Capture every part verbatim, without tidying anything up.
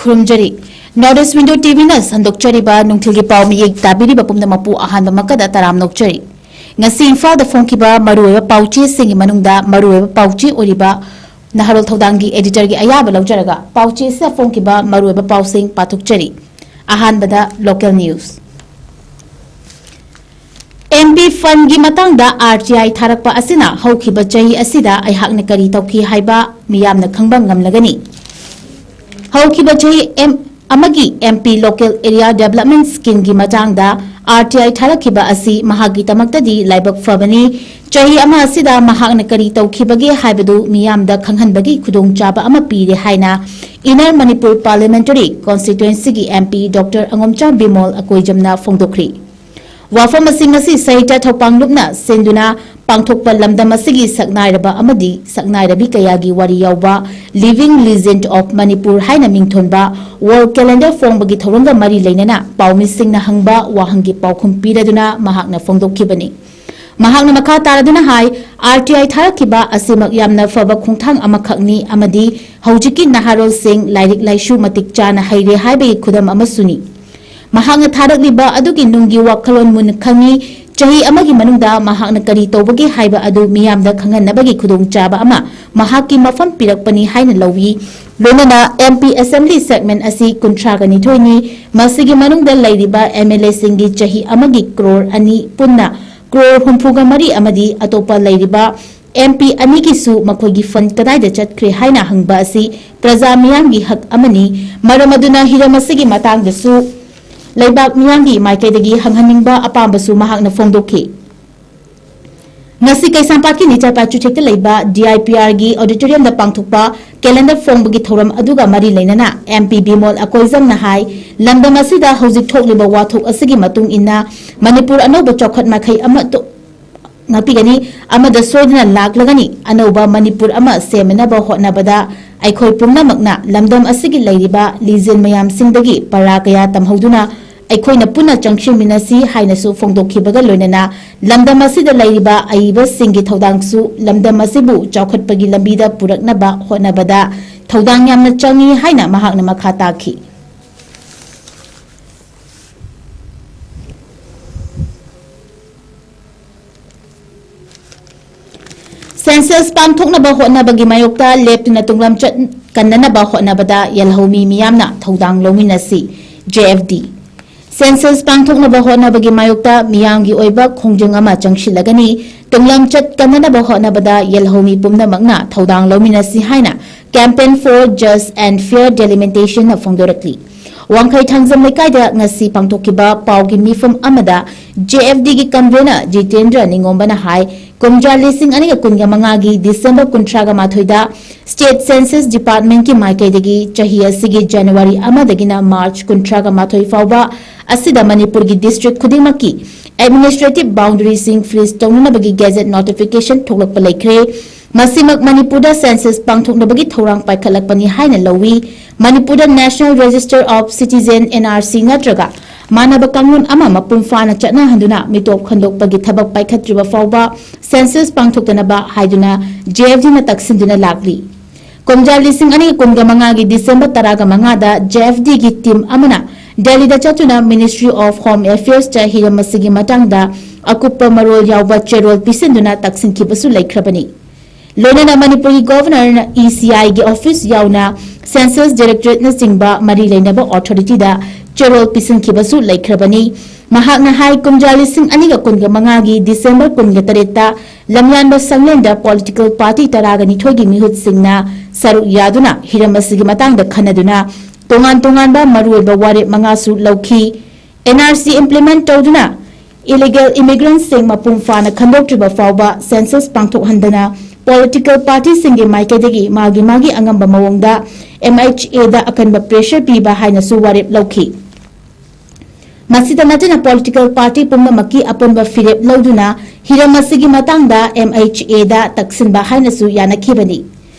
ꯈꯨꯔꯨꯝꯖꯔꯤ꯫ North East Window ꯇꯤꯚꯤꯅ ꯁꯟꯗꯣꯛꯆꯔꯤꯕ ꯅꯨꯡꯊꯤꯜꯒꯤ ꯄꯥꯎ ꯃꯤꯌꯦꯛ ꯇꯥꯕꯤꯔꯤꯕ ꯄꯨꯝꯅꯃꯛꯄꯨ ꯑꯍꯥꯟꯕꯃꯛꯇꯗ ꯇꯔꯥꯝꯅ ꯑꯣꯛꯆꯔꯤ꯫ ꯉꯁꯤ ꯏꯝꯐꯥꯜꯗ ꯐꯣꯡꯈꯤꯕ ꯃꯔꯨꯑꯣꯏꯕ ꯄꯥꯎꯆꯦꯁꯤꯡꯒꯤ ꯃꯅꯨꯡꯗ ꯃꯔꯨꯑꯣꯏꯕ ꯄꯥꯎꯆꯦ ꯑꯣꯏꯔꯤꯕ ꯅꯍꯥꯔꯣꯜ ꯊꯧꯗꯥꯡꯒꯤ ꯑꯦꯗꯤꯇꯔꯒꯤ ꯑꯌꯥꯕ ꯂꯧꯖꯔꯒ ꯄꯥꯎꯆꯦꯁꯤꯗ ꯐꯣꯡꯈꯤꯕ ꯃꯔꯨꯑꯣꯏꯕ ꯄꯥꯎꯁꯤꯡ ꯄꯥꯊꯣꯛꯆꯔꯤ꯫ ꯑꯍꯥꯟꯕꯗ local news꯫ M P fundꯒꯤ ꯃꯇꯥꯡꯗ R T I ꯊꯥꯔꯛꯄ ꯑꯁꯤꯅ ꯍꯧꯈꯤꯕ ꯆꯍꯤ ꯑꯁꯤꯗ ꯑꯩꯍꯥꯛꯅ ꯀꯔꯤ ꯇꯧꯈꯤ ꯍꯥꯏꯕ ꯃꯤꯌꯥꯝꯅ ꯈꯪꯕ ꯉꯝꯂꯒꯅꯤ꯫ ꯍꯧꯈꯤꯕ ꯆꯍꯤ ꯑꯃꯒꯤ M P Local Area Development Schemeꯒꯤ ꯃꯇꯥꯡꯗ R T I ꯊꯥꯔꯛꯈꯤꯕ ꯑꯁꯤ ꯃꯍꯥꯛꯀꯤꯗꯃꯛꯇꯗꯤ ꯂꯥꯏꯕꯛ ꯐꯕꯅꯤ꯫ ꯆꯍꯤ ꯑꯃ ꯑꯁꯤꯗ ꯃꯍꯥꯛꯅ ꯀꯔꯤ ꯇꯧꯈꯤꯕꯒꯦ ꯍꯥꯏꯕꯗꯨ ꯃꯤꯌꯥꯝꯗ ꯈꯪꯍꯟꯕꯒꯤ ꯈꯨꯗꯣꯡꯆꯥꯕ ꯑꯃ ꯄꯤꯔꯦ ꯍꯥꯏꯅ Inner Manipur Parliamentary Constituencyꯒꯤ M P Doctor ꯑꯉꯣꯝꯆꯥ Bimol ꯑꯀꯣꯏꯖꯝꯅ ꯐꯣꯡꯗꯣꯛꯈ꯭ꯔꯤ꯫ ꯋꯥꯐꯝ ꯑꯁꯤ ꯉꯁꯤ ꯁꯍꯤꯇ꯭ꯌ ꯊꯧꯄꯥꯡꯂꯨꯞꯅ ꯁꯤꯟꯗꯨꯅ ꯄꯥꯡꯊꯣꯛꯄ ꯂꯝꯗꯝ ꯑꯁꯤꯒꯤ ꯁꯛꯅꯥꯏꯔꯕ ꯑꯃꯗꯤ ꯁꯛꯅꯥꯏꯔꯕꯤ ꯀꯌꯥꯒꯤ ꯋꯥꯔꯤ ꯌꯥꯎꯕ Living Legend of Manipur ꯍꯥꯏꯅ ꯃꯤꯡꯊꯣꯟꯕ wall calendar ꯐꯣꯡꯕꯒꯤ ꯊꯧꯔꯝꯒ ꯃꯔꯤ ꯂꯩꯅꯅ ꯄꯥꯎꯃꯤꯁꯤꯡꯅ ꯍꯪꯕ ꯋꯥꯍꯪꯒꯤ ꯄꯥꯎꯈꯨꯝ ꯄꯤꯔꯗꯨꯅ ꯃꯍꯥꯛꯅ ꯐꯣꯡꯗꯣꯛꯈꯤꯕꯅꯤ꯫ ꯃꯍꯥꯛꯅ ꯃꯈꯥ ꯇꯥꯔꯗꯨꯅ ꯍꯥꯏ, R T I ꯊꯥꯔꯛꯈꯤꯕ ꯑꯁꯤꯃꯛ ꯌꯥꯝꯅ ꯐꯕ ꯈꯣꯡꯊꯥꯡ ꯑꯃꯈꯛꯅꯤ ꯑꯃꯗꯤ ꯍꯧꯖꯤꯛꯀꯤ ꯅꯍꯥꯔꯣꯜꯁꯤꯡ ꯂꯥꯏꯔꯤꯛ ꯂꯥꯏꯁꯨ ꯃꯇꯤꯛ ꯆꯥꯅ ꯍꯩꯔꯦ ꯍꯥꯏꯕꯒꯤ ꯈꯨꯗꯝ ꯑꯃꯁꯨꯅꯤ꯫ ꯃꯍꯥꯛꯅ ꯊꯥꯔꯛꯂꯤꯕ ꯑꯗꯨꯒꯤ ꯅꯨꯡꯒꯤ ꯋꯥꯈꯜꯂꯣꯟ ꯃꯨꯟꯅ ꯈꯪꯏ꯫ ꯆꯍꯤ ꯑꯃꯒꯤ ꯃꯅꯨꯡꯗ ꯃꯍꯥꯛꯅ ꯀꯔꯤ ꯇꯧꯕꯒꯦ ꯍꯥꯏꯕ ꯑꯗꯨ ꯃꯤꯌꯥꯝꯗ ꯈꯪꯍꯟꯅꯕꯒꯤ ꯈꯨꯗꯣꯡꯆꯥꯕ ꯑꯃ ꯃꯍꯥꯛꯀꯤ ꯃꯐꯝ ꯄꯤꯔꯛꯄꯅꯤ ꯍꯥꯏꯅ ꯂꯧꯏ꯫ ꯂꯣꯏꯅꯅ M P Assembly segment ꯑꯁꯤ ꯀꯨꯟꯊ꯭ꯔꯥꯒ ꯅꯤꯊꯣꯏꯅꯤ꯫ ꯃꯁꯤꯒꯤ ꯃꯅꯨꯡꯗ ꯂꯩꯔꯤꯕ M L Aꯁꯤꯡꯒꯤ ꯆꯍꯤ ꯑꯃꯒꯤ ꯀ꯭ꯔꯣꯔ ꯑꯅꯤ ꯄꯨꯟꯅ ꯀ꯭ꯔꯣꯔ ꯍꯨꯝꯐꯨꯒ ꯃꯔꯤ ꯑꯃꯗꯤ ꯑꯇꯣꯞꯄ ꯂꯩꯔꯤꯕ M P ꯑꯅꯤꯒꯤꯁꯨ ꯃꯈꯣꯏꯒꯤ fund ꯀꯗꯥꯏꯗ ꯆꯠꯈ꯭ꯔꯦ ꯍꯥꯏꯅ ꯍꯪꯕ ꯑꯁꯤ ꯄ꯭ꯔꯖꯥ ꯃꯤꯌꯥꯝꯒꯤ ꯍꯛ ꯑꯃꯅꯤ꯫ ꯃꯔꯝ ꯑꯗꯨꯅ ꯍꯤꯔꯝ ꯑꯁꯤꯒꯤ ꯃꯇꯥꯡꯗꯁꯨ ꯂꯩꯕꯥꯛ ꯃꯤꯌꯥꯝꯒꯤ ꯃꯥꯏꯀꯩꯗꯒꯤ ꯍꯪꯍꯟꯅꯤꯡꯕ ꯑꯄꯥꯝꯕꯁꯨ ꯃꯍꯥꯛꯅ ꯐꯣꯡꯗꯣꯛꯈꯤ꯫ ꯉꯁꯤ ꯀꯩꯁꯥꯝꯄꯥꯠꯀꯤ ꯅꯤꯆꯥꯄꯥꯠ ꯆꯨꯊꯦꯛꯇ ꯂꯩꯕ D I P Rꯒꯤ auditoriumꯗ ꯄꯥꯡꯊꯣꯛꯄ calendar ꯐꯣꯡꯕꯒꯤ ꯊꯧꯔꯝ ꯑꯗꯨꯒ ꯃꯔꯤ ꯂꯩꯅꯅ M P ꯕꯤꯃꯣꯜ ꯑꯀꯣꯏꯖꯝꯅ ꯍꯥꯏ, ꯂꯝꯗꯝ ꯑꯁꯤꯗ ꯍꯧꯖꯤꯛ ꯊꯣꯛꯂꯤꯕ ꯋꯥꯊꯣꯛ ꯑꯁꯤꯒꯤ ꯃꯇꯨꯡ ꯏꯟꯅ ꯃꯅꯤꯄꯨꯔ ꯑꯅꯧꯕ ꯆꯥꯎꯈꯠ ꯃꯥꯏꯀꯩ ꯑꯃ ꯇꯣ-, ꯉꯥꯛꯄꯤꯒꯅꯤ ꯑꯃꯗ ꯁꯣꯏꯗꯅ ꯂꯥꯛꯂꯒꯅꯤ꯫ ꯑꯅꯧꯕ ꯃꯅꯤꯄꯨꯔ ꯑꯃ ꯁꯦꯝꯅꯅꯕ ꯍꯣꯠꯅꯕꯗ ꯑꯩꯈꯣꯏ ꯄꯨꯝꯅꯃꯛꯅ ꯂꯝꯗꯝ ꯑꯁꯤꯒꯤ ꯂꯩꯔꯤꯕ ꯂꯤꯖꯦꯟ ꯃꯌꯥꯝꯁꯤꯡꯗꯒꯤ ꯄꯔꯥ ꯀꯌꯥ ꯇꯝꯍꯧꯗꯨꯅ ꯑꯩꯈꯣꯏꯅ ꯄꯨꯟꯅ ꯆꯪꯁꯤꯟꯃꯤꯟꯅꯁꯤ ꯍꯥꯏꯅꯁꯨ ꯐꯣꯡꯗꯣꯛꯈꯤꯕꯒ ꯂꯣꯏꯅꯅ ꯂꯝꯗꯝ ꯑꯁꯤꯗ ꯂꯩꯔꯤꯕ ꯑꯏꯕꯁꯤꯡꯒꯤ ꯊꯧꯗꯥꯡꯁꯨ ꯂꯝꯗꯝ ꯑꯁꯤꯕꯨ ꯆꯥꯎꯈꯠꯄꯒꯤ ꯂꯝꯕꯤꯗ ꯄꯨꯔꯛꯅꯕ ꯍꯣꯠꯅꯕꯗ ꯊꯧꯗꯥꯡ ꯌꯥꯝꯅ ꯆꯪꯏ ꯍꯥꯏꯅ ꯃꯍꯥꯛꯅ ꯃꯈꯥ ꯇꯥꯈꯤ꯫ Census ꯄꯥꯡꯊꯣꯛꯅꯕ ꯍꯣꯠꯅꯕꯒꯤ ꯃꯥꯌꯣꯛꯇ ꯂꯦꯞꯇꯨꯅ ꯇꯨꯡꯂꯝꯆꯠ ꯀꯟꯅꯅꯕ ꯍꯣꯠꯅꯕꯗ ꯌꯦꯜꯍꯧꯃꯤ ꯃꯤꯌꯥꯝꯅ ꯊꯧꯗꯥꯡ ꯂꯧꯃꯤꯟꯅꯁꯤ, J F D꯫ Census ꯄꯥꯡꯊꯣꯛꯅꯕ ꯍꯣꯠꯅꯕꯒꯤ ꯃꯥꯌꯣꯛꯇ ꯃꯤꯌꯥꯝꯒꯤ ꯑꯣꯏꯕ ꯈꯣꯡꯖꯪ ꯑꯃ ꯆꯪꯁꯤꯜꯂꯒꯅꯤ꯫ ꯇꯨꯡꯂꯝꯆꯠ ꯀꯟꯅꯅꯕ ꯍꯣꯠꯅꯕꯗ ꯌꯦꯜꯍꯧꯃꯤ ꯄꯨꯝꯅꯃꯛꯅ ꯊꯧꯗꯥꯡ ꯂꯧꯃꯤꯟꯅꯁꯤ ꯍꯥꯏꯅ Campaign for Just and Fair Delimitation ꯅ ꯐꯣꯡꯗꯣꯔꯛꯂꯤ꯫ ꯋꯥꯡꯈꯩ ꯊꯥꯡꯖꯝ ꯂꯩꯀꯥꯏꯗ ꯉꯁꯤ ꯄꯥꯡꯊꯣꯛꯈꯤꯕ ꯄꯥꯎꯒꯤ ꯃꯤꯐꯝ ꯑꯃꯗ J F D ꯒꯤ convener ꯖꯤꯇꯦꯟꯗ꯭ꯔ ꯅꯤꯉꯣꯝꯕꯅ ꯍꯥꯏ, ꯀꯨꯝꯖꯥ ꯂꯤꯁꯤꯡ ꯑꯅꯤꯒ ꯀꯨꯟꯒ ꯃꯉꯥꯒꯤ December ꯀꯨꯟꯊ꯭ꯔꯥꯒ ꯃꯥꯊꯣꯏꯗ State Census Department ꯀꯤ ꯃꯥꯏꯀꯩꯗꯒꯤ ꯆꯍꯤ ꯑꯁꯤꯒꯤ January ꯑꯃꯗꯒꯤꯅ March ꯀꯨꯟꯊ꯭ꯔꯥꯒ ꯃꯥꯊꯣꯏ ꯐꯥꯎꯕ ꯑꯁꯤꯗ ꯃꯅꯤꯄꯨꯔꯒꯤ district ꯈꯨꯗꯤꯡꯃꯛꯀꯤ administrative boundary ꯁꯤꯡ freeze ꯇꯧꯅꯅꯕꯒꯤ gazette notification ꯊꯣꯛꯂꯛꯄ ꯂꯩꯈ꯭ꯔꯦ꯫ ꯃꯁꯤꯃꯛ ꯃꯅꯤꯄꯨꯔꯗ census ꯄꯥꯡꯊꯣꯛꯅꯕꯒꯤ ꯊꯧꯔꯥꯡ ꯄꯥꯏꯈꯠꯂꯛꯄꯅꯤ ꯍꯥꯏꯅ ꯂꯧꯏ꯫ ꯃꯅꯤꯄꯨꯔꯗ National Register of Citizen, N R C, ꯅꯠꯇ꯭ꯔꯒ ꯃꯥꯟꯅꯕ ꯀꯥꯡꯂꯣꯟ ꯑꯃ ꯃꯄꯨꯡ ꯐꯥꯅ ꯆꯠꯅꯍꯟꯗꯨꯅ ꯃꯤꯇꯣꯞ ꯈꯟꯗꯣꯛꯄꯒꯤ ꯊꯕꯛ ꯄꯥꯏꯈꯠꯇ꯭ꯔꯤꯕ ꯐꯥꯎꯕ census ꯄꯥꯡꯊꯣꯛꯇꯅꯕ ꯍꯥꯏꯗꯨꯅ J F D ꯅ ꯇꯛꯁꯤꯟꯗꯨꯅ ꯂꯥꯛꯂꯤ꯫ ꯀꯨꯝꯖꯥ ꯂꯤꯁꯤꯡ ꯑꯅꯤ ꯀꯨꯟꯒ ꯃꯉꯥꯒꯤ December ꯇꯔꯥꯒ ꯃꯉꯥꯗ J F D ꯒꯤ team ꯑꯃꯅ ꯗꯦꯜꯂꯤꯗ ꯆꯠꯇꯨꯅ Ministry of Home Affairs ꯇ ꯍꯤꯔꯝ ꯑꯁꯤꯒꯤ ꯃꯇꯥꯡꯗ ꯑꯀꯨꯞꯄ ꯃꯔꯣꯜ ꯌꯥꯎꯕ ꯆꯦꯔꯣꯜ ꯄꯤꯁꯤꯟꯗꯨꯅ ꯇꯛꯁꯤꯟꯈꯤꯕꯁꯨ ꯂꯩꯈ꯭ꯔꯕꯅꯤ꯫ ꯂꯣꯏꯅꯅ ꯃꯅꯤꯄꯨꯔꯒꯤ Governor ꯅ E C I ꯒꯤ office ꯌꯥꯎꯅ Census Directorate ꯅꯆꯤꯡꯕ ꯃꯔꯤ ꯂꯩꯅꯕ authority ꯗ ꯆꯦꯔꯣꯜ ꯄꯤꯁꯤꯟꯈꯤꯕꯁꯨ ꯂꯩꯈ꯭ꯔꯕꯅꯤ꯫ ꯃꯍꯥꯛꯅ ꯍꯥꯏ, ꯀꯨꯝꯖꯥ ꯂꯤꯁꯤꯡ ꯑꯅꯤꯒ ꯀꯨꯟꯒ ꯃꯉꯥꯒꯤ December ꯀꯨꯟꯒ ꯇꯔꯦꯠꯇ ꯂꯝꯌꯥꯟꯕ ꯁꯪꯂꯦꯟꯗ political party ꯇꯔꯥꯒ ꯅꯤꯊꯣꯏꯒꯤ ꯃꯤꯍꯨꯠꯁꯤꯡꯅ ꯁꯔꯨꯛ ꯌꯥꯗꯨꯅ ꯍꯤꯔꯝ ꯑꯁꯤꯒꯤ ꯃꯇꯥꯡꯗ ꯈꯟꯅꯗꯨꯅ ꯇꯣꯉꯥꯟ ꯇꯣꯉꯥꯟꯕ ꯃꯔꯨꯑꯣꯏꯕ ꯋꯥꯔꯦꯞ ꯃꯉꯥꯁꯨ ꯂꯧꯈꯤ꯫ N R C implement ꯇꯧꯗꯨꯅ illegal immigrant ꯁꯤꯡ ꯃꯄꯨꯡ ꯐꯥꯅ ꯈꯟꯗꯣꯛꯇ꯭ꯔꯤꯕ ꯐꯥꯎꯕ census ꯄꯥꯡꯊꯣꯛꯍꯟꯗꯅ political party ꯁꯤꯡꯒꯤ ꯃꯥꯏꯀꯩꯗꯒꯤ ꯃꯥꯒꯤ ꯃꯥꯒꯤ ꯑꯉꯝꯕ ꯃꯑꯣꯡꯗ M H A ꯗ ꯑꯀꯟꯕ pressure ꯄꯤꯕ ꯍꯥꯏꯅꯁꯨ ꯋꯥꯔꯦꯞ ꯂꯧꯈꯤ꯫ ꯃꯁꯤꯗ ꯅꯠꯇꯅ political party ꯄꯨꯝꯅꯃꯛꯀꯤ ꯑꯄꯨꯟꯕ ꯐꯤꯔꯦꯞ ꯂꯧꯗꯨꯅ ꯍꯤꯔꯝ ꯑꯁꯤꯒꯤ ꯃꯇꯥꯡꯗ M H A ꯗ ꯇꯛꯁꯤꯟꯕ ꯍꯥꯏꯅꯁꯨ ꯌꯥꯅꯈꯤꯕꯅꯤ꯫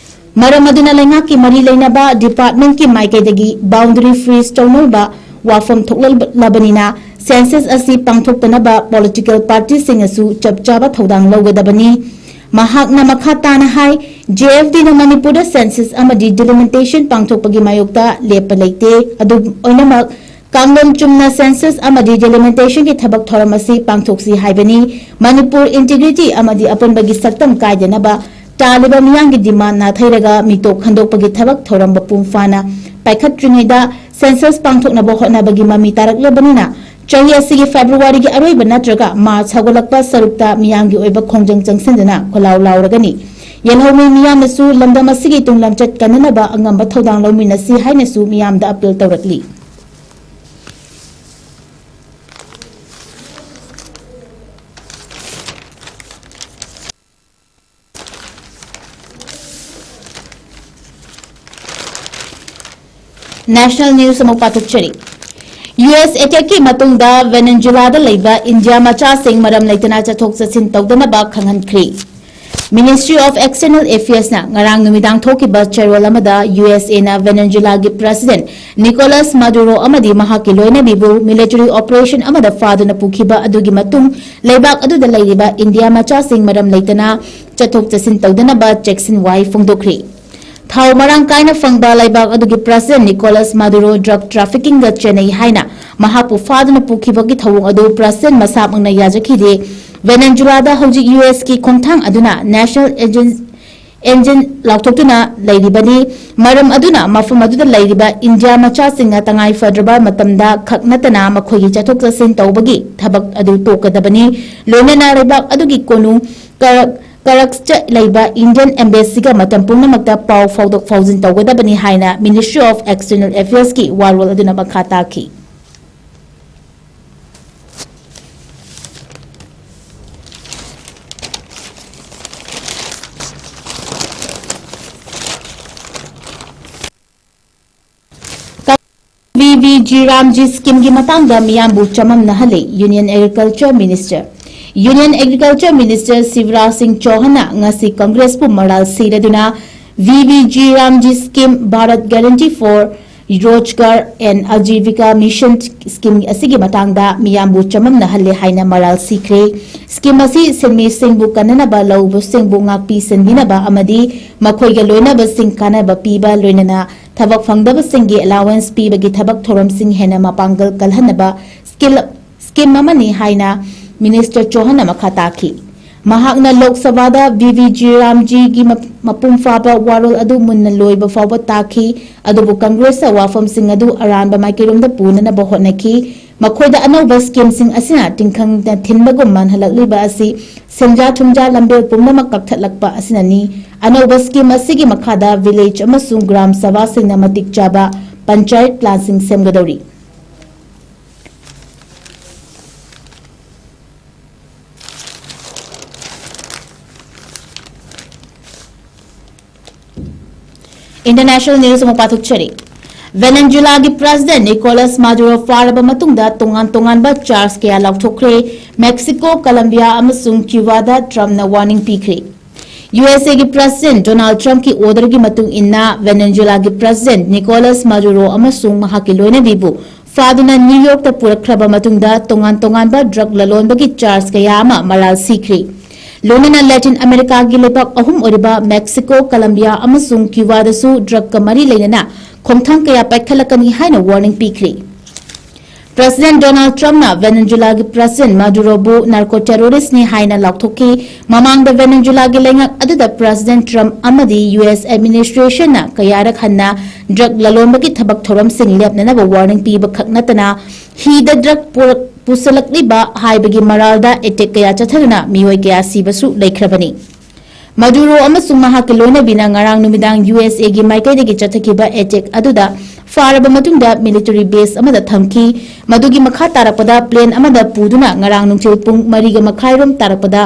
ꯃꯔꯝ ꯑꯗꯨꯅ ꯂꯩꯉꯥꯛꯀꯤ ꯃꯔꯤ ꯂꯩꯅꯕ department ꯀꯤ ꯃꯥꯏꯀꯩꯗꯒꯤ boundary freeze ꯇꯧꯅꯕ ꯋꯥꯐꯝ ꯊꯣꯛꯂꯛꯂꯕꯅꯤꯅ census ꯑꯁꯤ ꯄꯥꯡꯊꯣꯛꯇꯅꯕ political party ꯁꯤꯡꯅꯁꯨ ꯆꯞ ꯆꯥꯕ ꯊꯧꯗꯥꯡ ꯂꯧꯒꯗꯕꯅꯤ꯫ ꯃꯍꯥꯛꯅ ꯃꯈꯥ ꯇꯥꯅ ꯍꯥꯏ, ꯖꯦ ꯑꯦꯐ ꯗꯤꯅ ꯃꯅꯤꯄꯨꯔꯗ ꯁꯦꯟꯁꯁ ꯑꯃꯗꯤ ꯗꯤꯂꯤꯃꯤꯇꯦꯁꯟ ꯄꯥꯡꯊꯣꯛꯄꯒꯤ ꯃꯥꯌꯣꯛꯇ ꯂꯦꯞꯄ ꯂꯩꯇꯦ꯫ ꯑꯗꯨꯝ ꯑꯣꯏꯅꯃꯛ, ꯀꯥꯡꯂꯣꯟ ꯆꯨꯝꯅ ꯁꯦꯟꯁꯁ ꯑꯃꯗꯤ ꯗꯤꯂꯤꯃꯤꯇꯦꯁꯟꯒꯤ ꯊꯕꯛ ꯊꯧꯔꯝ ꯑꯁꯤ ꯄꯥꯡꯊꯣꯛꯁꯤ ꯍꯥꯏꯕꯅꯤ꯫ ꯃꯅꯤꯄꯨꯔ ꯏꯟꯇꯤꯒ꯭ꯔꯤꯇꯤ ꯑꯃꯗꯤ ꯑꯄꯨꯟꯕꯒꯤ ꯁꯛꯇꯝ ꯀꯥꯏꯗꯅꯕ ꯇꯥꯜꯂꯤꯕ ꯃꯤꯌꯥꯝꯒꯤ ꯗꯤꯃꯥꯟ ꯅꯥꯊꯩꯔꯒ ꯃꯤꯇꯣꯞ ꯈꯟꯗꯣꯛꯄꯒꯤ ꯊꯕꯛ ꯊꯧꯔꯝ ꯃꯄꯨꯡ ꯐꯥꯅ ꯄꯥꯏꯈꯠꯇ꯭ꯔꯤꯉꯩꯗ ꯁꯦꯟꯁꯁ ꯄꯥꯡꯊꯣꯛꯅꯕ ꯍꯣꯠꯅꯕꯒꯤ ꯃꯃꯤ ꯇꯥꯔꯛꯂꯕꯅꯤꯅ, ꯆꯍꯤ ꯑꯁꯤꯒꯤ ꯐꯦꯕ꯭ꯔꯨꯋꯥꯔꯤꯒꯤ ꯑꯔꯣꯏꯕ ꯅꯠꯇ꯭ꯔꯒ ꯃꯥꯔꯆ ꯍꯧꯒꯠꯂꯛꯄ ꯁꯔꯨꯛꯇ ꯃꯤꯌꯥꯝꯒꯤ ꯑꯣꯏꯕ ꯈꯣꯡꯖꯪ ꯆꯪꯁꯤꯟꯗꯨꯅ ꯈꯣꯜꯂꯥꯎ ꯂꯥꯎꯔꯒꯅꯤ꯫ ꯌꯦꯜꯍꯧꯃꯤ ꯃꯤꯌꯥꯝꯅꯁꯨ ꯂꯝꯗꯝ ꯑꯁꯤꯒꯤ ꯇꯨꯡ ꯂꯝꯆꯠ ꯀꯟꯅꯅꯕ ꯑꯉꯝꯕ ꯊꯧꯗꯥꯡ ꯂꯧꯃꯤꯟꯅꯁꯤ ꯍꯥꯏꯅꯁꯨ ꯃꯤꯌꯥꯝꯗ ꯑꯄꯤꯜ ꯇꯧꯔꯛꯂꯤ꯫ National news ꯑꯃꯨꯛ ꯄꯥꯊꯣꯛꯆꯔꯤ꯫ ꯌꯨ ꯑꯦꯁ ꯑꯦꯇꯦꯛꯀꯤ ꯃꯇꯨꯡꯗ ꯚꯦꯅꯦꯟꯖꯨꯂꯥꯗ ꯂꯩꯕ ꯏꯟꯗꯤꯌꯥ ꯃꯆꯥꯁꯤꯡ ꯃꯔꯝ ꯂꯩꯇꯅ ꯆꯠꯊꯣꯛ ꯆꯠꯁꯤꯟ ꯇꯧꯗꯅꯕ ꯈꯪꯍꯟꯈ꯭ꯔꯤ꯫ Ministry of External Affairsꯅ ꯉꯔꯥꯡ ꯅꯨꯃꯤꯗꯥꯡ ꯊꯣꯛꯈꯤꯕ ꯆꯦꯔꯣꯜ ꯑꯃꯗ ꯌꯨ ꯑꯦꯁ ꯑꯦꯅ ꯚꯦꯅꯦꯟꯖꯨꯂꯥꯒꯤ President Nicolas Maduro ꯑꯃꯗꯤ ꯃꯍꯥꯛꯀꯤ ꯂꯣꯏꯅꯕꯤꯕꯨ military operation ꯑꯃꯗ ꯐꯥꯗꯨꯅ ꯄꯨꯈꯤꯕ ꯑꯗꯨꯒꯤ ꯃꯇꯨꯡ ꯂꯩꯕꯥꯛ ꯑꯗꯨꯗ ꯂꯩꯔꯤꯕ ꯏꯟꯗꯤꯌꯥ ꯃꯆꯥꯁꯤꯡ ꯃꯔꯝ ꯂꯩꯇꯅ ꯆꯠꯊꯣꯛ ꯆꯠꯁꯤꯟ ꯇꯧꯗꯅꯕ ꯆꯦꯛꯁꯤꯟ ꯋꯥꯏ ꯐꯣꯡꯗꯣꯛꯈ꯭ꯔꯤ꯫ ꯊꯥꯎ ꯃꯔꯥꯡ ꯀꯥꯏꯅ ꯐꯪꯕ ꯂꯩꯕꯥꯛ ꯑꯗꯨꯒꯤ President Nicolas Maduro drug traffickingꯗ ꯆꯦꯟꯅꯩ ꯍꯥꯏꯅ ꯃꯍꯥꯛꯄꯨ ꯐꯥꯗꯨꯅ ꯄꯨꯈꯤꯕꯒꯤ ꯊꯧꯑꯣꯡ ꯑꯗꯨ President ꯃꯁꯥꯃꯛꯅ ꯌꯥꯖꯈꯤꯗꯦ꯫ ꯚꯦꯅꯦꯟꯖꯨꯂꯥꯗ ꯍꯧꯖꯤꯛ ꯌꯨ ꯑꯦꯁꯀꯤ ꯈꯣꯡꯊꯥꯡ ꯑꯗꯨꯅ national engine, engine ꯂꯥꯎꯊꯣꯛꯇꯨꯅ ꯂꯩꯔꯤꯕꯅꯤ꯫ ꯃꯔꯝ ꯑꯗꯨꯅ ꯃꯐꯝ ꯑꯗꯨꯗ ꯂꯩꯔꯤꯕ ꯏꯟꯗꯤꯌꯥ ꯃꯆꯥꯁꯤꯡꯅ ꯇꯉꯥꯏ ꯐꯗ꯭ꯔꯕ ꯃꯇꯝꯗ ꯈꯛ ꯅꯠꯇꯅ ꯃꯈꯣꯏꯒꯤ ꯆꯠꯊꯣꯛ ꯆꯠꯁꯤꯟ ꯇꯧꯕꯒꯤ ꯊꯕꯛ ꯑꯗꯨ ꯇꯣꯛꯀꯗꯕꯅꯤ꯫ ꯂꯣꯏꯅꯅ ꯂꯩꯕꯥꯛ ꯑꯗꯨꯒꯤ ꯀꯣꯅꯨꯡ ꯀꯔꯛ ꯀꯔꯛꯁꯇ ꯂꯩꯕ Indian Embassyꯒ ꯃꯇꯝ ꯄꯨꯝꯅꯃꯛꯇ ꯄꯥꯎ ꯐꯥꯎꯗꯣꯛ ꯐꯥꯎꯖꯤꯟ ꯇꯧꯒꯗꯕꯅꯤ ꯍꯥꯏꯅ Ministry of External Affairsꯀꯤ ꯋꯥꯔꯣꯜ ꯑꯗꯨꯅ ꯃꯈꯥ ꯇꯥꯈꯤ꯫ ꯚꯤ ꯚꯤ ꯖꯤ ꯔꯥꯝꯖꯤ schemeꯒꯤ ꯃꯇꯥꯡꯗ ꯃꯤꯌꯥꯝꯕꯨ ꯆꯃꯝꯅꯍꯜꯂꯤ Union Agriculture Minister꯫ Union Agriculture Minister Shivraj ꯁꯤꯡ ꯆꯧꯍꯥꯟꯅ ꯉꯁꯤ ꯀꯪꯒ꯭ꯔꯦꯁꯄꯨ ꯃꯔꯥꯜ ꯁꯤꯔꯗꯨꯅ V B G Ramji scheme, Bharat Guarantee for Rojgar and Ajivika Mission scheme ꯑꯁꯤꯒꯤ ꯃꯇꯥꯡꯗ ꯃꯤꯌꯥꯝꯕꯨ ꯆꯃꯝꯅꯍꯜꯂꯦ ꯍꯥꯏꯅ ꯃꯔꯥꯜ ꯁꯤꯈ꯭ꯔꯦ꯫ Scheme ꯑꯁꯤ ꯁꯤꯟꯃꯤꯁꯤꯡꯕꯨ ꯀꯟꯅꯅꯕ, ꯂꯧꯎꯕꯁꯤꯡꯕꯨ ꯉꯥꯛꯄꯤ ꯁꯦꯟꯕꯤꯅꯕ ꯑꯃꯗꯤ ꯃꯈꯣꯏꯒ ꯂꯣꯏꯅꯕꯁꯤꯡ ꯀꯥꯟꯅꯕ ꯄꯤꯕ, ꯂꯣꯏꯅꯅ ꯊꯕꯛ ꯐꯪꯗꯕꯁꯤꯡꯒꯤ allowance ꯄꯤꯕꯒꯤ ꯊꯕꯛ ꯊꯧꯔꯝꯁꯤꯡ ꯍꯦꯟꯅ ꯃꯄꯥꯡꯒꯜ ꯀꯜꯍꯟꯅꯕ skill scheme ꯑꯃꯅꯤ ꯍꯥꯏꯅ Minister ꯆꯣꯍꯟꯅ ꯃꯈꯥ ꯇꯥꯈꯤ꯫ ꯃꯍꯥꯛꯅ ꯂꯣꯛ ꯁꯚꯥꯗ ꯚꯤ ꯚꯤ ꯖꯤ ꯔꯥꯝꯖꯤꯒꯤ ꯃ-, ꯃꯄꯨꯡ ꯐꯥꯕ ꯋꯥꯔꯣꯜ ꯑꯗꯨ ꯃꯨꯟꯅ ꯂꯣꯏꯕ ꯐꯥꯎꯕ ꯇꯥꯈꯤ, ꯑꯗꯨꯕꯨ ꯀꯪꯒ꯭ꯔꯦꯁꯅ ꯋꯥꯐꯝꯁꯤꯡ ꯑꯗꯨ ꯑꯔꯥꯟꯕ ꯃꯥꯏꯀꯩꯔꯣꯝꯗ ꯄꯨꯅꯅꯕ ꯍꯣꯠꯅꯈꯤ꯫ ꯃꯈꯣꯏꯗ ꯑꯅꯧꯕ scheme ꯁꯤꯡ ꯑꯁꯤꯅ ꯇꯤꯡꯈꯪꯗ ꯊꯤꯟꯕꯒꯨꯝ ꯃꯥꯟꯍꯜꯂꯛꯂꯤꯕ ꯑꯁꯤ ꯁꯦꯟꯖꯥ ꯊꯨꯝꯖꯥ ꯂꯝꯕꯦꯜ ꯄꯨꯝꯅꯃꯛ ꯀꯛꯊꯠꯂꯛꯄ ꯑꯁꯤꯅꯅꯤ꯫ ꯑꯅꯧꯕ scheme ꯑꯁꯤꯒꯤ ꯃꯈꯥꯗ village ꯑꯃꯁꯨꯡ ꯒ꯭ꯔꯥꯝ ꯁꯚꯥꯁꯤꯡꯅ ꯃꯇꯤꯛ ꯆꯥꯕ ꯄꯟꯆꯥꯌꯠ plan ꯁꯤꯡ ꯁꯦꯝꯒꯗꯧꯔꯤ꯫ International news ꯑꯃꯨꯛ ꯄꯥꯊꯣꯛꯆꯔꯤ꯫ ꯚꯦꯅꯦꯖꯨꯂꯥꯒꯤ President Nicolas Maduro ꯐꯥꯔꯕ ꯃꯇꯨꯡꯗ ꯇꯣꯉꯥꯟ ꯇꯣꯉꯥꯟꯕ charge ꯀꯌꯥ ꯂꯥꯎꯊꯣꯛꯈ꯭ꯔꯦ꯫ Mexico, Colombia ꯑꯃꯁꯨꯡ Cuba ꯗ Trump ꯅ warning ꯄꯤꯈ꯭ꯔꯦ꯫ ꯌꯨ ꯑꯦꯁ ꯑꯦꯒꯤ President Donald Trump ꯀꯤ order ꯒꯤ ꯃꯇꯨꯡ ꯏꯟꯅ, ꯚꯦꯅꯦꯖꯨꯂꯥꯒꯤ President Nicolas Maduro ꯑꯃꯁꯨꯡ ꯃꯍꯥꯛꯀꯤ ꯂꯣꯏꯅꯕꯤꯕꯨ ꯐꯥꯗꯨꯅ New York ꯇ ꯄꯨꯔꯛꯈ꯭ꯔꯕ ꯃꯇꯨꯡꯗ, ꯇꯣꯉꯥꯟ ꯇꯣꯉꯥꯟꯕ drug ꯂꯂꯣꯟꯕꯒꯤ charge ꯀꯌꯥ ꯑꯃ ꯃꯔꯥꯜ ꯁꯤꯈ꯭ꯔꯦ꯫ ꯂꯣꯏꯅꯅ Latin America ꯒꯤ ꯂꯩꯕꯥꯛ ꯑꯍꯨꯝ ꯑꯣꯏꯔꯤꯕ Mexico, Colombia ꯑꯃꯁꯨꯡ Cuba ꯗꯁꯨ drug ꯀ ꯃꯔꯤ ꯂꯩꯅꯅ ꯈꯣꯡꯊꯥꯡ ꯀꯌꯥ ꯄꯥꯏꯈꯠꯂꯛꯀꯅꯤ ꯍꯥꯏꯅ warning ꯄꯤꯈ꯭ꯔꯦ꯫ President Donald Trump ꯅ ꯚꯦꯅꯦꯖꯨꯂꯥꯒꯤ President Maduro ꯕꯨ narco terrorist ꯅꯤ ꯍꯥꯏꯅ ꯂꯥꯎꯊꯣꯛꯈꯤ꯫ ꯃꯃꯥꯡꯗ ꯚꯦꯅꯦꯖꯨꯂꯥꯒꯤ ꯂꯩꯉꯥꯛ ꯑꯗꯨꯗ President Trump ꯑꯃꯗꯤ ꯌꯨ ꯑꯦꯁ administration ꯅ ꯀꯌꯥꯔꯛ ꯍꯟꯅ drug ꯂꯂꯣꯟꯕꯒꯤ ꯊꯕꯛ ꯊꯧꯔꯝꯁꯤꯡ ꯂꯦꯞꯅꯅꯕ warning ꯄꯤꯕ ꯈꯛ ꯅꯠꯇꯅ, ꯍꯤꯗ drug ꯄꯨꯔꯛ-, ꯄꯨꯁꯜꯂꯛꯂꯤꯕ ꯍꯥꯏꯕꯒꯤ ꯃꯔꯥꯜꯗ attack ꯀꯌꯥ ꯆꯠꯊꯗꯨꯅ ꯃꯤꯑꯣꯏ ꯀꯌꯥ ꯁꯤꯕꯁꯨ ꯂꯩꯈ꯭ꯔꯕꯅꯤ꯫ ꯃꯗꯨꯔꯣ ꯑꯃꯁꯨꯡ ꯃꯍꯥꯛꯀꯤ ꯂꯣꯏꯅꯕꯤꯅ ꯉꯔꯥꯡ ꯅꯨꯃꯤꯗꯥꯡ ꯌꯨ ꯑꯦꯁ ꯑꯦꯒꯤ ꯃꯥꯏꯀꯩꯗꯒꯤ ꯆꯠꯊꯈꯤꯕ attack ꯑꯗꯨꯗ ꯐꯥꯔꯕ ꯃꯇꯨꯡꯗ military base ꯑꯃꯗ ꯊꯝꯈꯤ꯫ ꯃꯗꯨꯒꯤ ꯃꯈꯥ ꯇꯥꯔꯛꯄꯗ plane ꯑꯃꯗ ꯄꯨꯗꯨꯅ ꯉꯔꯥꯡ ꯅꯨꯡꯊꯤꯜ ꯄꯨꯡ ꯃꯔꯤꯒ ꯃꯈꯥꯏꯔꯣꯝ ꯇꯥꯔꯛꯄꯗ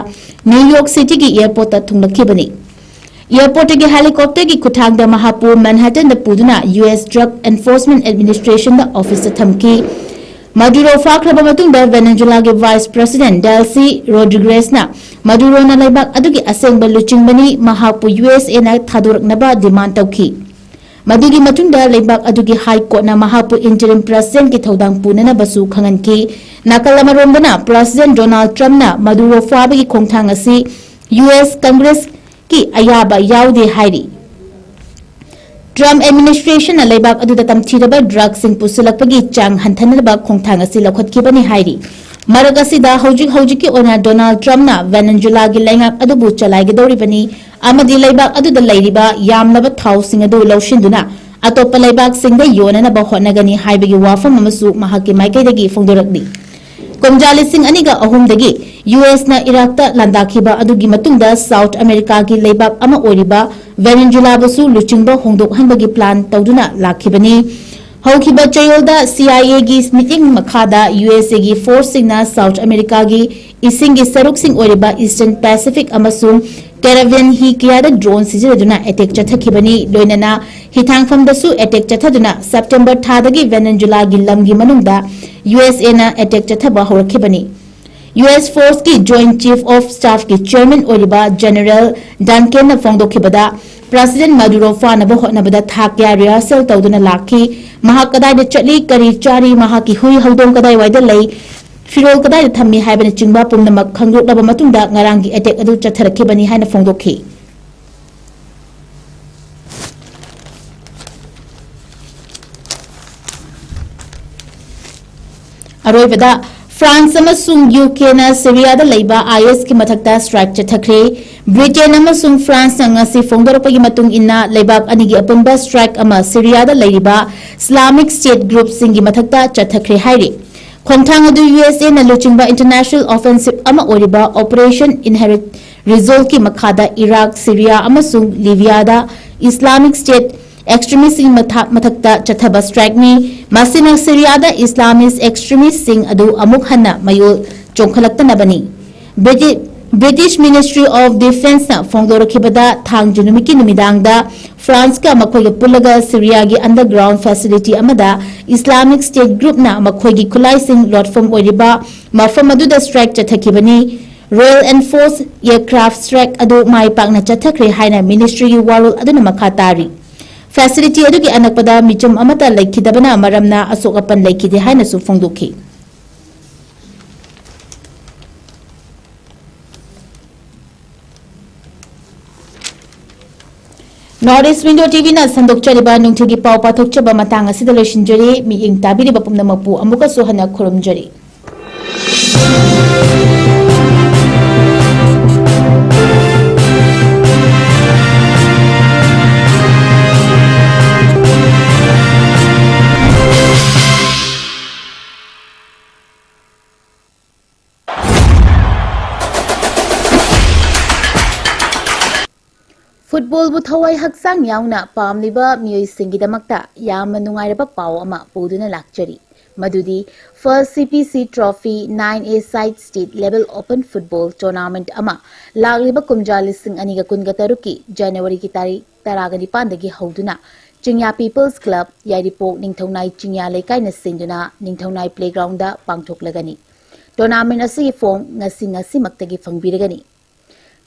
New York City ꯒꯤ airport ꯇ ꯊꯨꯡꯂꯛꯈꯤꯕꯅꯤ꯫ Airport ꯇꯒꯤ helicopter ꯒꯤ ꯈꯨꯠꯊꯥꯡꯗ ꯃꯍꯥꯛꯄꯨ Manhattan ꯗ ꯄꯨꯗꯨꯅ U S Drug Enforcement Administration ꯗ office ꯇ ꯊꯝꯈꯤ꯫ ꯃꯗꯨꯔꯣ ꯐꯥꯈ꯭ꯔꯕ ꯃꯇꯨꯡꯗ ꯚꯦꯅꯦꯖꯨꯂꯥꯒꯤ Vice President Delcy Rodriguez ꯅ ꯃꯗꯨꯔꯣꯅ ꯂꯩꯕꯥꯛ ꯑꯗꯨꯒꯤ ꯑꯁꯦꯡꯕ ꯂꯨꯆꯤꯡꯕꯅꯤ, ꯃꯍꯥꯛꯄꯨ ꯌꯨ ꯑꯦꯁ ꯑꯦ ꯅ ꯊꯥꯗꯣꯔꯛꯅꯕ demand ꯇꯧꯈꯤ꯫ ꯃꯗꯨꯒꯤ ꯃꯇꯨꯡꯗ ꯂꯩꯕꯥꯛ ꯑꯗꯨꯒꯤ ꯍꯥꯏ ꯀꯣꯔꯠꯅ ꯃꯍꯥꯛꯄꯨ interim presidentꯀꯤ ꯊꯧꯗꯥꯡ ꯄꯨꯅꯅꯕꯁꯨ ꯈꯪꯍꯟꯈꯤ꯫ ꯅꯥꯀꯜ ꯑꯃꯔꯣꯝꯗꯅ, President Donald Trumpꯅ Maduro ꯐꯥꯕꯒꯤ ꯈꯣꯡꯊꯥꯡ ꯑꯁꯤ U S Congressꯀꯤ ꯑꯌꯥꯕ ꯌꯥꯎꯗꯦ ꯍꯥꯏꯔꯤ꯫ Trump administrationꯅ ꯂꯩꯕꯥꯛ ꯑꯗꯨꯗ ꯇꯝꯊꯤꯔꯕ drugꯁꯤꯡ ꯄꯨꯁꯤꯜꯂꯛꯄꯒꯤ ꯆꯥꯡ ꯍꯟꯊꯅꯕ ꯈꯣꯡꯊꯥꯡ ꯑꯁꯤ ꯂꯧꯈꯠꯈꯤꯕꯅꯤ ꯍꯥꯏꯔꯤ꯫ ꯃꯔꯛ ꯑꯁꯤꯗ, ꯍꯧꯖꯤꯛ ꯍꯧꯖꯤꯛꯀꯤ ꯑꯣꯏꯅ Donald Trumpꯅ Venezuelaꯒꯤ ꯂꯩꯉꯥꯛ ꯑꯗꯨꯕꯨ ꯆꯂꯥꯏꯒꯗꯧꯔꯤꯕꯅꯤ ꯑꯃꯗꯤ ꯂꯩꯕꯥꯛ ꯑꯗꯨꯗ ꯂꯩꯔꯤꯕ ꯌꯥꯝꯂꯕ ꯊꯥꯎꯁꯤꯡ ꯑꯗꯨ ꯂꯧꯁꯤꯟꯗꯨꯅ ꯑꯇꯣꯞꯄ ꯂꯩꯕꯥꯛꯁꯤꯡꯗ ꯌꯣꯟꯅꯅꯕ ꯍꯣꯠꯅꯒꯅꯤ ꯍꯥꯏꯕꯒꯤ ꯋꯥꯐꯝ ꯑꯃꯁꯨ ꯃꯍꯥꯛꯀꯤ ꯃꯥꯏꯀꯩꯗꯒꯤ ꯐꯣꯡꯗꯣꯔꯛꯂꯤ꯫ ꯀꯨꯝꯖꯥ ꯂꯤꯁꯤꯡ ꯑꯅꯤꯒ ꯑꯍꯨꯝꯗꯒꯤ U S ꯅ Iraqꯇ ꯂꯥꯟꯗꯥꯈꯤꯕ ꯑꯗꯨꯒꯤ ꯃꯇꯨꯡꯗ South Americaꯒꯤ ꯂꯩꯕꯥꯛ ꯑꯃ ꯑꯣꯏꯔꯤꯕ Venezuelaꯕꯨꯁꯨ ꯂꯨꯆꯤꯡꯕ ꯍꯣꯡꯗꯣꯛꯍꯟꯕꯒꯤ plan ꯇꯧꯗꯨꯅ ꯂꯥꯛꯈꯤꯕꯅꯤ꯫ ꯍꯧꯈꯤꯕ ꯆꯌꯣꯜꯗ C I Aꯒꯤ ꯃꯤꯠꯌꯦꯡ ꯃꯈꯥꯗ U S Aꯒꯤ forceꯁꯤꯡꯅ South Americaꯒꯤ ꯏꯁꯤꯡꯒꯤ ꯁꯔꯨꯛꯁꯤꯡ ꯑꯣꯏꯔꯤꯕ Eastern Pacific ꯑꯃꯁꯨꯡ Caribbean ꯍꯤ ꯀꯌꯥꯗ drone ꯁꯤꯖꯤꯟꯅꯗꯨꯅ attack ꯆꯠꯊꯈꯤꯕꯅꯤ꯫ ꯂꯣꯏꯅꯅ ꯍꯤꯊꯥꯡꯐꯝꯗꯁꯨ attack ꯆꯠꯊꯗꯨꯅ September ꯊꯥꯗꯒꯤ Venezuelaꯒꯤ ꯂꯝꯒꯤ ꯃꯅꯨꯡꯗ U S Aꯅ attack ꯆꯠꯊꯕ ꯍꯧꯔꯛꯈꯤꯕꯅꯤ꯫ U S forceꯀꯤ Joint Chief of Staffꯀꯤ chairman ꯑꯣꯏꯔꯤꯕ General Duncanꯅ ꯐꯣꯡꯗꯣꯛꯈꯤꯕꯗ, President Maduro ꯐꯥꯅꯕ ꯍꯣꯠꯅꯕꯗ ꯊꯥ ꯀꯌꯥ rehearsal ꯇꯧꯗꯨꯅ ꯂꯥꯛꯈꯤ꯫ ꯃꯍꯥꯛ ꯀꯗꯥꯏꯗ ꯆꯠꯂꯤ, ꯀꯔꯤ ꯆꯥꯔꯤ, ꯃꯍꯥꯛꯀꯤ ꯍꯨꯏ ꯍꯧꯗꯣꯡ ꯀꯗꯥꯏꯋꯥꯏꯗ ꯂꯩ, ꯐꯤꯔꯣꯜ ꯀꯗꯥꯏꯗ ꯊꯝꯃꯤ ꯍꯥꯏꯕꯅꯆꯤꯡꯕ ꯄꯨꯝꯅꯃꯛ ꯈꯪꯗꯣꯛꯂꯕ ꯃꯇꯨꯡꯗ ꯉꯔꯥꯡꯒꯤ attack ꯑꯗꯨ ꯆꯠꯊꯔꯛꯈꯤꯕꯅꯤ ꯍꯥꯏꯅ ꯐꯣꯡꯗꯣꯛꯈꯤ꯫ ꯑꯔꯣꯏꯕꯗ, France ꯑꯃꯁꯨꯡ UKꯅ Syriaꯗ ꯂꯩꯕ ISꯀꯤ ꯃꯊꯛꯇ strike ꯆꯠꯊꯈ꯭ꯔꯦ꯫ Britain ꯑꯃꯁꯨꯡ Franceꯅ ꯉꯁꯤ ꯐꯣꯡꯗꯣꯔꯛꯄꯒꯤ ꯃꯇꯨꯡ ꯏꯟꯅ, ꯂꯩꯕꯥꯛ ꯑꯅꯤꯒꯤ ꯑꯄꯨꯟꯕ strike ꯑꯃ Syriaꯗ ꯂꯩꯔꯤꯕ Islamic State groupꯁꯤꯡꯒꯤ ꯃꯊꯛꯇ ꯆꯠꯊꯈ꯭ꯔꯦ ꯍꯥꯏꯔꯤ꯫ ꯈꯣꯡꯊꯥꯡ ꯑꯗꯨ USAꯅ ꯂꯨꯆꯤꯡꯕ international offensive ꯑꯃ ꯑꯣꯏꯔꯤꯕ Operation Inherent Resolveꯀꯤ ꯃꯈꯥꯗ Iraq, Syria ꯑꯃꯁꯨꯡ Libyaꯗ Islamic State extremistꯁꯤꯡꯒꯤ ꯃꯊꯥꯛ ꯃꯊꯛꯇ ꯆꯠꯊꯕ strikeꯅꯤ꯫ ꯃꯁꯤꯅ Syriaꯗ Islamist extremistꯁꯤꯡ ꯑꯗꯨ ꯑꯃꯨꯛ ꯍꯟꯅ ꯃꯌꯣꯜ ꯆꯣꯡꯈꯠꯂꯛꯇꯅꯕꯅꯤ꯫ Briti-, British Ministry of Defenceꯅ ꯐꯣꯡꯗꯣꯔꯛꯈꯤꯕꯗ, ꯊꯥꯡꯖ ꯅꯨꯃꯤꯠꯀꯤ ꯅꯨꯃꯤꯗꯥꯡꯗ Franceꯀ ꯃꯈꯣꯏꯒ ꯄꯨꯜꯂꯒ Syriaꯒꯤ underground facility ꯑꯃꯗ Islamic State groupꯅ ꯃꯈꯣꯏꯒꯤ ꯈꯨꯠꯂꯥꯏꯁꯤꯡ ꯂꯣꯠꯐꯝ ꯑꯣꯏꯔꯤꯕ ꯃꯐꯝ ꯑꯗꯨꯗ strike ꯆꯠꯊꯈꯤꯕꯅꯤ꯫ Royal Enforce aircraft strike ꯑꯗꯨ ꯃꯥꯏ ꯄꯥꯛꯅ ꯆꯠꯊꯈ꯭ꯔꯦ ꯍꯥꯏꯅ ministryꯒꯤ ꯋꯥꯔꯣꯜ ꯑꯗꯨꯅ ꯃꯈꯥ ꯇꯥꯔꯤ꯫ ꯐꯦꯁꯤꯂꯤꯇꯤ ꯑꯗꯨꯒꯤ ꯑꯅꯛꯄꯗ ꯃꯤꯆꯝ ꯑꯃꯠꯇ ꯂꯩꯈꯤꯗꯕꯅ ꯃꯔꯝꯅ ꯑꯁꯣꯛ ꯑꯄꯟ ꯂꯩꯈꯤꯗꯦ ꯍꯥꯏꯅꯁꯨ ꯐꯣꯡꯗꯣꯛꯈꯤ꯫ ꯅꯣꯔꯠ ꯏꯁ ꯋꯤꯟꯗꯣ ꯇꯤꯚꯤꯅ ꯁꯟꯗꯣꯛꯆꯔꯤꯕ ꯅꯨꯡꯊꯤꯜꯒꯤ ꯄꯥꯎ ꯄꯥꯊꯣꯛꯆꯕ ꯃꯇꯥꯡ ꯑꯁꯤꯗ ꯂꯣꯏꯁꯤꯟꯖꯔꯤ꯫ ꯃꯤꯠꯌꯦꯡ ꯇꯥꯕꯤꯔꯤꯕ ꯄꯨꯝꯅꯃꯛꯄꯨ ꯑꯃꯨꯛꯀꯁꯨ ꯍꯟꯅ ꯈꯨꯔꯨꯝꯖꯔꯤ꯫ ꯐꯨꯠꯕꯣꯜꯕꯨ ꯊꯋꯥꯏ ꯍꯛꯆꯥꯡ ꯌꯥꯎꯅ ꯄꯥꯝꯂꯤꯕ ꯃꯤꯑꯣꯏꯁꯤꯡꯒꯤꯗꯃꯛꯇ ꯌꯥꯝꯅ ꯅꯨꯡꯉꯥꯏꯔꯕ ꯄꯥꯎ ꯑꯃ ꯄꯨꯗꯨꯅ ꯂꯥꯛꯆꯔꯤ꯫ ꯃꯗꯨꯗꯤ First C P C Trophy nine A side state level open football tournament ꯑꯃ ꯂꯥꯛꯂꯤꯕ ꯀꯨꯝꯖꯥ ꯂꯤꯁꯤꯡ ꯑꯅꯤꯒ ꯀꯨꯟꯒ ꯇꯔꯨꯛꯀꯤ ꯖꯅꯋꯥꯔꯤꯒꯤ ꯇꯥꯔꯤꯛ ꯇꯔꯥꯒ ꯅꯤꯄꯥꯟꯗꯒꯤ ꯍꯧꯗꯨꯅ ꯆꯤꯡꯌꯥ People's Club, ꯌꯥꯏꯔꯤꯄꯣꯛ ꯅꯤꯡꯊꯧꯅꯥꯏ ꯆꯤꯡꯌꯥ ꯂꯩꯀꯥꯏꯅ ꯁꯤꯟꯗꯨꯅ ꯅꯤꯡꯊꯧꯅꯥꯏ playgroundꯗ ꯄꯥꯡꯊꯣꯛꯂꯒꯅꯤ꯫ Tournamentꯑꯁꯤꯒꯤ form ꯉꯁꯤ ꯉꯁꯤꯃꯛꯇꯒꯤ ꯐꯪꯕꯤꯔꯒꯅꯤ꯫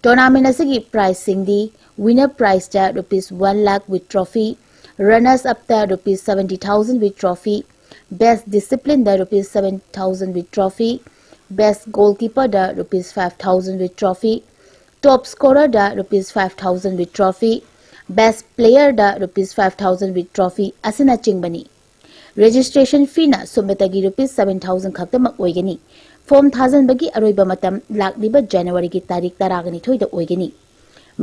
Tournament ꯑꯁꯤꯒꯤ prizeꯁꯤꯡꯗꯤ winner prizeꯇ rupees one lakh with trophy, runners upꯇ rupees seventy thousand with trophy, best disciplineꯗ rupees seven thousand with trophy, best goalkeeperꯗ rupees five thousand with trophy, top scorerꯗ rupees five thousand with trophy, best playerꯗ rupees five thousand with trophy ꯑꯁꯤꯅꯆꯤꯡꯕꯅꯤ꯫ Registration feeꯅ ꯁꯨꯞꯅꯇꯒꯤ rupees seven thousand ꯈꯛꯇꯃꯛ ꯑꯣꯏꯒꯅꯤ꯫ Form ꯊꯥꯖꯤꯟꯕꯒꯤ ꯑꯔꯣꯏꯕ ꯃꯇꯝ ꯂꯥꯛꯂꯤꯕ ꯖꯅꯋꯥꯔꯤꯒꯤ ꯇꯥꯔꯤꯛ ꯇꯔꯥꯒ ꯅꯤꯊꯣꯏꯗ ꯑꯣꯏꯒꯅꯤ꯫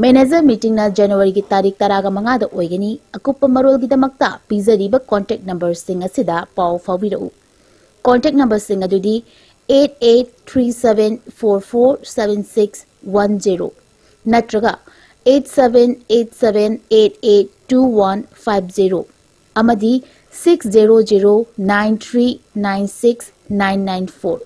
Manager meetingꯅ ꯖꯅꯋꯥꯔꯤꯒꯤ ꯇꯥꯔꯤꯛ ꯇꯔꯥꯒ ꯃꯉꯥꯗ ꯑꯣꯏꯒꯅꯤ꯫ ꯑꯀꯨꯞꯄ ꯃꯔꯣꯜꯒꯤꯗꯃꯛꯇ ꯄꯤꯖꯔꯤꯕ contact numberꯁꯤꯡ ꯑꯁꯤꯗ ꯄꯥꯎ ꯐꯥꯎꯕꯤꯔꯛꯎ꯫ Contact numberꯁꯤꯡ ꯑꯗꯨꯗꯤ eight eight three seven four four seven six one zero ꯅꯠꯇ꯭ꯔꯒ eight seven eight seven eight eight two one five zero ꯑꯃꯗꯤ six zero zero nine three nine six nine nine four꯫